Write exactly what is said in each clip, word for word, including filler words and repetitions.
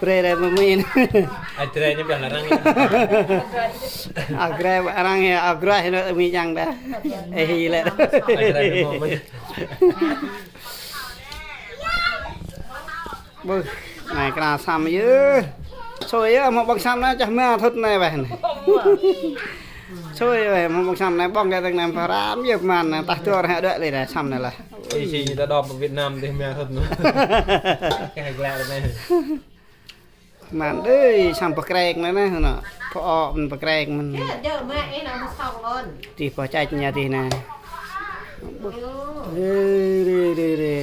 Brơi rai mơmin. Adrei ñu ƀiă lăng. Adrei arăng yơh, adrei ñu mi jang đa. Ê hi lĕ. Adrei ñu mơmin. Bơ, anai kra sam yơh. Sui yơh, mă ƀơ̆ng sam anai čah ma thut anai weh anai. Sui weh, mă ƀơ̆ng sam anai ƀơ̆ng kơ tơ̆ng anai pơram yơh man, tah tuă ră đuaĭ lĕ đa sam anai lah. Ih, si ñu ta đop Việt Nam tih ma thut anai. Kơ glăi anai. Man đơi, sam pơkrek anai anai, anai. Pơo mơ̆n pơkrek mơ̆n. Yơh, dơ mă ih anai mă song lôn. Tih pơčač ñu tih anai. Ê, rê, rê, rê.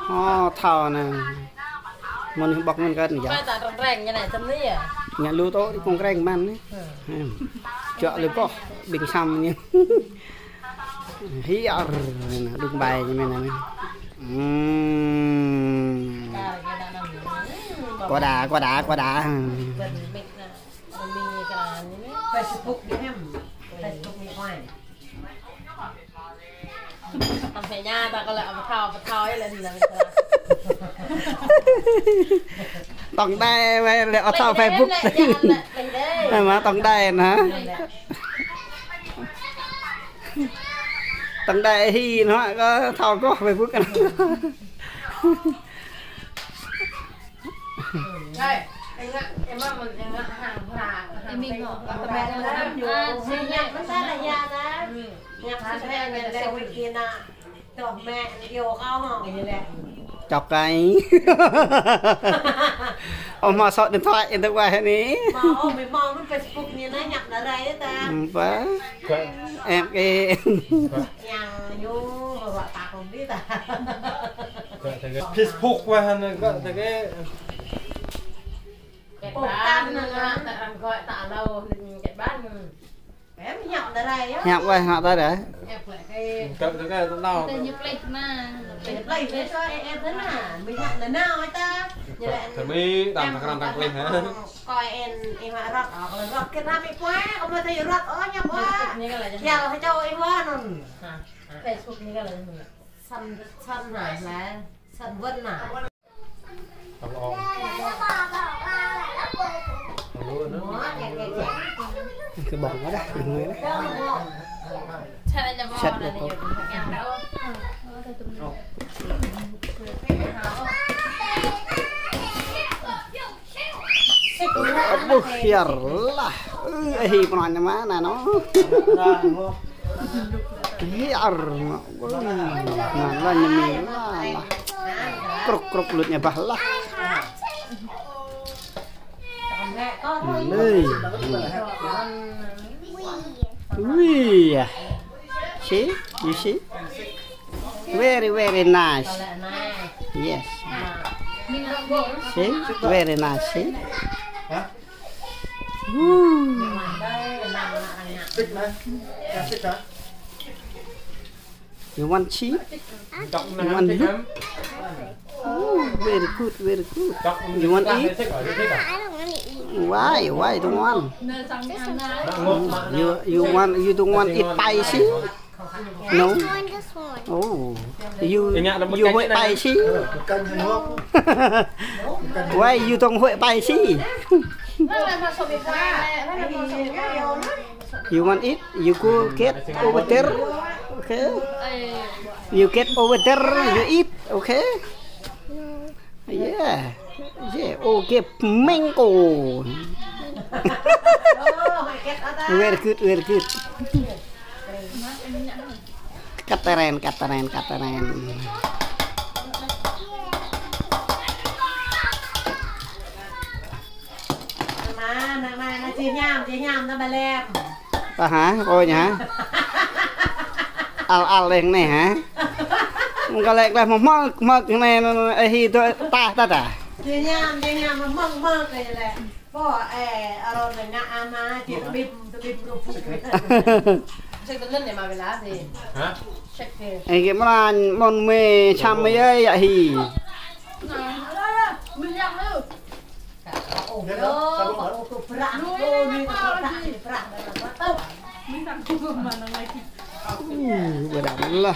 Ơ, thâo anai. Mơ̆n ƀơ̆ng mơ̆n kơt anai yơh. Kơ ta rơ̆ng reng ñu anai čăm anai yơh. Ñu lu tŏ đĭ kông kreng man anai. Hm. Čuă lu koh, ƀing sam anai. Hiar, anai, đung bai ñu mơ̆n anai. Hm. Kơ đa, kơ đa, kơ đa. Facebook đi em. Facebook đi quay. Tong phe ña ta kơ lĕ ƀu thâo, ƀu thâo yơh lĕ anai. Tong đai weh lĕ ƀu thâo Facebook. Lĕ, lĕ, lĕ, lĕ. Mă tong đai anai. Tong đai hi anai kơ thâo kơ Facebook anai. Ê, ê ngă, ê mă mơ̆n, ê ngă hăng hra, hăng ê mi tê ngă, ngă tơmĕ tơmĕ. Ơ, si ngă mơ̆n ta lah ya ta. Ngă hăng tơmĕ ngă lĕ wih kơ anai. Tơmĕ video kâo hŏ. Chọc cái. Ơ, mă số điện thoại anai weh anai. Mă, ơ, mă, mă, mă Facebook anai ngă anai rai ta. Ƀă. Em kơ. Yang ñu mă ruă ta kông đi ta. Facebook weh anai gơ̆ ta kơ. Kết bạn, ta răng gọi ta alo, kết bạn. Em hiăp đa rai yơh. Hiăp weh ngă ta đa. Hiăp weh kơ. Gơ̆ ta kơ ta nao. Ta ñu plih mă. Plih, plih, plih, em ta nao. Mă hiăp đa nao ta. Ñu lĕ. Thơmi, đang ta krăn đang plih hă. Kơ em, em mă rơ̆t, ơ, kơ rơ̆t kơ ta mă pua, kơ mă ta rơ̆t, ơ, ñu pua. Hiăp hă čô em wa anŭn. Hă? Facebook ñu kơ lĕ. Săn, săn hă, lĕ. Săn Vân à? Cái bông đó đó, cái người đó. Sạch được không? Ơ, hiar lah. Ơ, ê, hi, pơnăn mă anai anŭn. Hiar, anŭn. Anŭn lah ñu mi lah, lah. Krŭk, krŭk lŭt ñu bah lah. Anai. Ui. See? You see? Very, very nice. Yes. See? Very nice, see? Woo. You want see? You want look? Oh, very good, very good. You want eat? Why? Why don't want? You, you want, you don't want eat spicy? No? This one, this one. Oh, you, you huĭ spicy? Why you don't huĭ spicy? You want eat? You go get over there. Okay. You get over there, you eat. Okay. Yeah. Yeah. Okay. Mango. Very good, very good. Cắt tay ren, cắt tay ren, cắt tay ren. Mă, mă, mă, mă, či hiam, či hiam, ta ƀa lem. Ta hă, ôi nhỉ hă? Al, al đen anai hă? Kơ lĕ, kơ lĕ mơ̆, mơ̆, mơ̆ anai, anai, anai, ê, hi, tơ, ta, ta, ta. Či hiam, či hiam, mơ̆, mơ̆, kơ lĕ. Pô, ê, arô anai ngă ama, či tơƀĭm, tơƀĭm rơbŭ. Sek tơlun anai mă ƀiă lah, či. Hă? Sek kơ. Ê, kơ mơran, mơ̆n mê, čăm mê, ê, yă hi. Nah, alah, alah, mê yang lu. Uh, ƀiă lăm lah.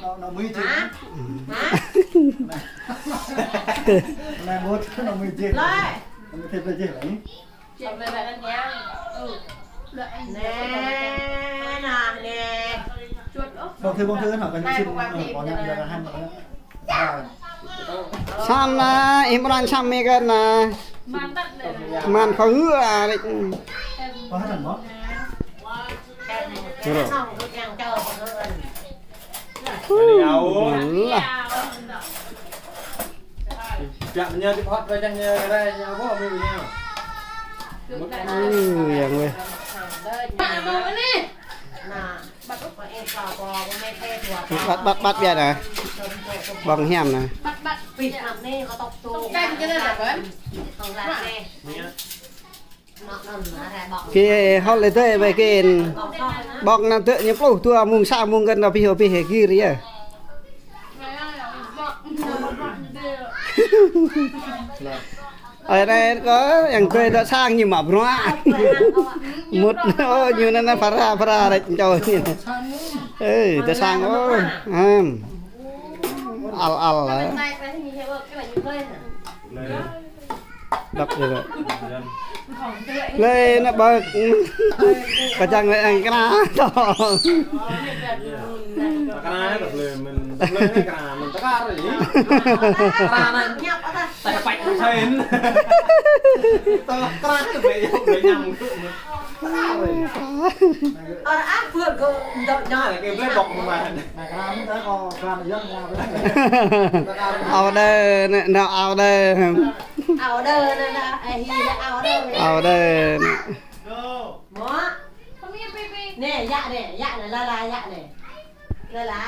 Nŏ, nŏ mui jih. Hả? Hả? Anai mŭt, nŏ mui jih. Lơi. Nŏ mui jih lơi. Jih lơi. Nè, nè, nè. Ƀong thư, ƀong thư, nŏ, kơ ñu sĭt, nŏ, kơ ñu, ñu lă hăn, nŏ. Săm na, im ran săm mi kơ na. Man khua hư a, rek. Hơ. Alah. Biă ñu, tip hot wajahnya, gerai ñu, apa, mi ñu. Ư, yang weh. Ƀăt, ƀăt, ƀăt biă na. Ƀong hiam na. Kơ hol lĕ tơi ƀai kơ. Ƀong na tơi ñu pluh dua mông sa mông kơ na pih pih gir yơh. Ơi, anai kơ yang tơi dŏ sang ñu mă bruă. Mŭt, ô, ñu anai na phara, phara rek čô ñu. Ê, dŏ sang, ô, ham. Al, al, ơ. Đăp yơh. Lơi nă ƀơ̆k. Kơčăng lơi ang kơna tŏ. Kơna tŏ lơi mơ̆n, tŏ lơi kơna mơ̆n tơkar yơh. Kơna nă. Tơkar păč mơ̆n. Tơkar kơ bĕ, bĕ ñăm. Ơ, ăh, bươn kơ dŏ ñăm. Kơ bĕ ƀŏk mơ̆n. Ao đơ, nă, nă ao đơ. Ao đơ nă, nă, ơ, hi nă ao đơ. Ao đơ nă. Mă. Nè, yă nè, yă nè, la la yă nè. La la.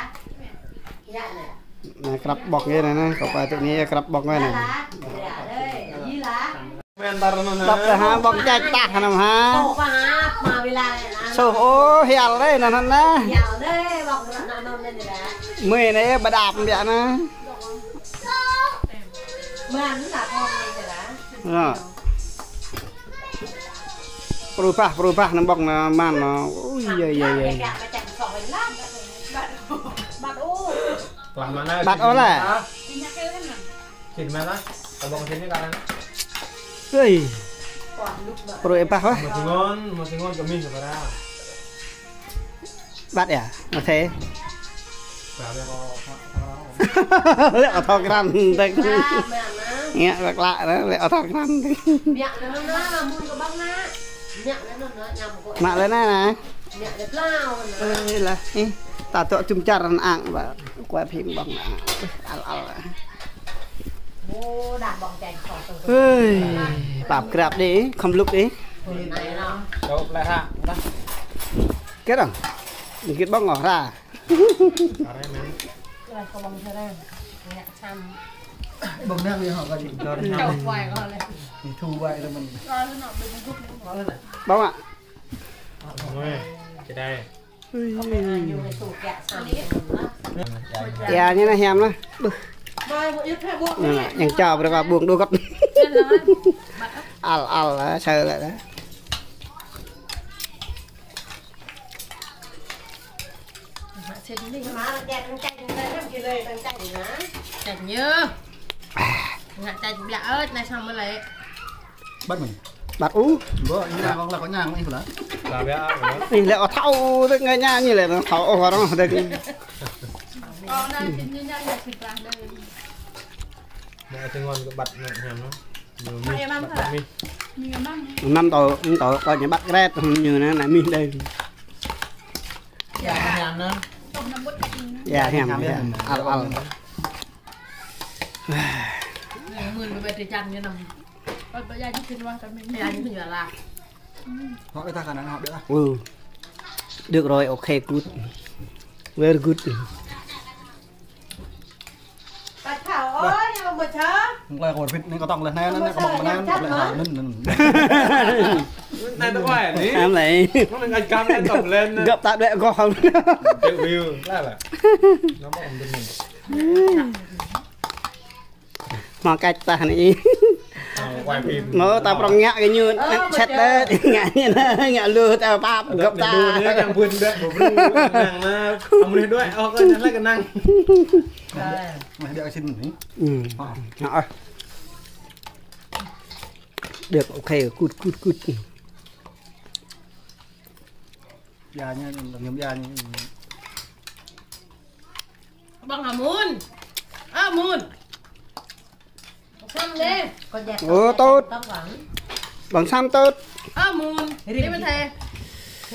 Yă nè. Nă, krăp ƀŏk yơh nă, nă, kâo pă tŭ anai krăp ƀŏk yơh nă. La la. Yă đơi, yă la. Đăp đah hă, ƀŏk čač tah năm hă. Ƀŏk hă, mă wĭ la nă. Soh, ô, hial đơi nă, nă, nă. Hial đơi, ƀŏk nă, nă, nă, nă, nă. Mơi nă, ƀơđăp biă nă. Berubah, berubah nă ƀŏk nă man nă. Ui, yơi, yơi, yơi. Ƀăt ôh lĕ. Sĭt mơ̆n lah. Kơ ƀŏk sĭt anai kơ anai. Ui. Pruh ih pah wah. Mơ̆ singon, mơ̆ singon kơ mih kơ para. Ƀăt yơh, mơ̆ thê. Lĕ ôh thâo krăn tĕk. Ngă ƀăk lă nă, lĕ ôh thâo krăn tĕk. Mă lĕ nă nă. Ơ, lah, ih, ta tŏ čum čar ană ang ƀă. Kuai phim ƀơ̆ng ană ang. Al al. Ơi, pap krăp đĭ, khŏm lŭk đĭ. Kơ răng. Git ƀơ̆ng ôh ra. Ƀơ̆ng nă, ƀơ̆ng nă, ƀơ̆ng nă. Ƀơ̆ng nă. Ƀơ̆ng nă. Ui, ui. Ia ñu nă hiam nă. Ƀuh. Nă, nă, yang čao brơi kơ ƀơ̆ng đu găt. Al al lah, sa lah. Čač ñu. Ngă čač biă ơt, anai săm mơ̆ lĕ. Ƀăt mơ̆n. Ƀăt ôh. Ƀơ̆, ñu lah kơ ñang ih lah. Lah biă. Ih, lĕ ôh thâo tĕk ngă ñang ñu lĕ thâo ôh arăng tĕk. Ơ, anai sĭt ñu ñang ñu sĭt lah đơi. Mă tơngon kơ ƀăt nă hiam nă. Ñu mih, ƀăt mih. Năm tŏ, năm tŏ kơ ñu ƀăt kret ñu nă, nă mih đơi. Ia hiam nă. Ia hiam, hiam. Al al. Mưn ƀơi ƀơi čăn ñu năm. Ƀơi ƀơi ia ñu phin wah kơ mĭn. Ia ñu phin wah lah. Họ cái ta khả năng họ biết à? Ừ. Được rồi, ok, good. Very good. Ƀăt thâo ơi, ñu mơ̆ thâo. Nglai kơ vịt anai kơ tŏng leh anai, anai kơ ƀơ̆ng anai, kơ leh anai, anai, anai. Anai tơ kuai anai. Anai. Anai gơ̆p ta đuaĭ gơ̆. Đuaĭ view. Lah lah. Nampak undun. Mă kač tah anai. Mơ̆ ta prŏng ngă kơ ñu, sĕt đơi, ngă ñu anai, ngă lu ta pap, gơ̆p ta. Yang bun đuaĭ, bơbru, năng anai. Amulih đuaĭ, ôh, kơ năng lah kơ năng. Mă đuaĭ sĭt anai. Được, ok, good, good, good. Ƀiă ñu, ngăm ƀiă ñu. Ƀơ̆ng hă Mun? Ơ Mun. Ƀơ̆ng săm đê. Ơ, tŭt. Ƀơ̆ng săm tŭt. Ơ Mun. Rĭm kơ,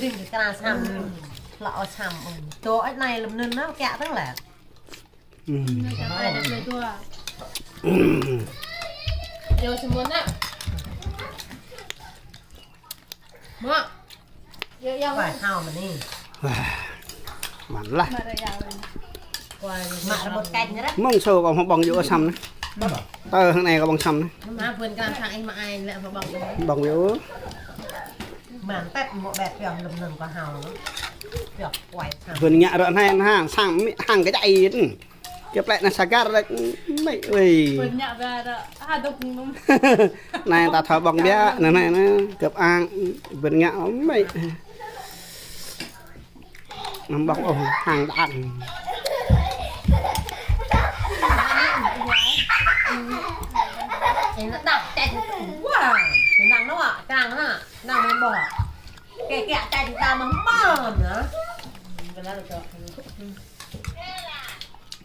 rĭm kơ kra săm. Lŏ săm. Tơ ăt anai lơ̆m anŭn nao kiă tơ̆ng lĕ. Ai đuaĭ đuaĭ. Yua si Mun nă. Mă. Yua yang. Kuai hao mơ̆n anai. Mơ̆n lah. Mă rơbơ̆t kač anai. Mơ̆ng sô kâo hmâo ƀơ̆ng yua săm anai. Tơ hăng anai kâo ƀơ̆ng săm anai. Mă bươn kơ sang ih mă ai lĕ hmâo ƀơ̆ng. Ƀơ̆ng yua. Mă tep mă ƀĕ pioh lơ̆m anŭn kâo hao. Pioh kuai săm. Bươn ngă ră anai hăng sang mĭ hăng kơ čai. Kơ plĕ anai sagar lĕ mĭ wei. Bươn ngă ba ră. Anai ta thâo ƀơ̆ng ƀiă, anai, anai, anai, gơ̆p ang, bươn ngă mĭ. Anăm ƀơ̆ng ôh, hăng đăk. Ê, nó đăk, chạy, wow, nó đang nó, đang nó, đang nó bò. Kẹ, kẹ, chạy ta mà mòn hả?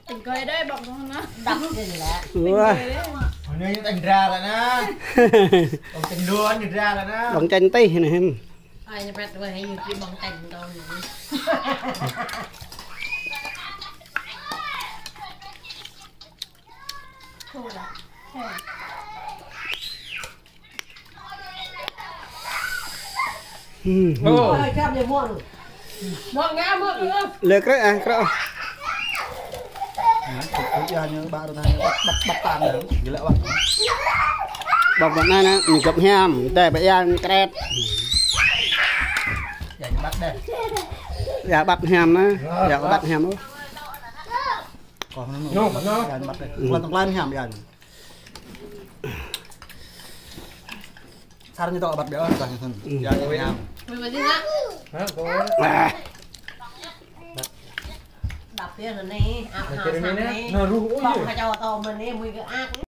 Tình cơi đấy, bọc nó. Đập gì lạ. Ua. Tình cơi đấy. Hôm nay ñu tanh dra lĕ anai. Ƀơ̆ng tanh đuôn ñu dra lĕ anai. Ƀơ̆ng tanh tih anai hăm. Ai ñu pet wah ñu či ƀơ̆ng tanh đuôn. Khô lắm. Khô. Ơ, chăm đi muộn. Muộn ngã muộn luôn. Lĕ krĕ, a, krĕ. Hă, tŭ, tŭ, ia ñu ƀă rơnai, ƀăt, ƀăt, ƀăt tan ñu, gila ƀăt. Ƀơ̆ng ƀơ̆ng anai anai, ñu gơ̆p hiam, đe ƀă ia ñu krĕt. Ia ñu ƀăt đe. Ia ƀăt hiam anai, ia ƀăt hiam ôh. Kâo anŭn, ia ñu ƀăt đe. Klan tơ̆ng klan hiam ia ñu. Sar ñu tŏ ƀăt ƀiă, ƀăt ñu thun. Ia ñu hiam. Hă, kâo. Đập ƀiă anai, ăp hao săm anai. Nó ruh ôh. Ƀơ̆ng hă čô tơ mơ̆n anai, mui kơ ăk.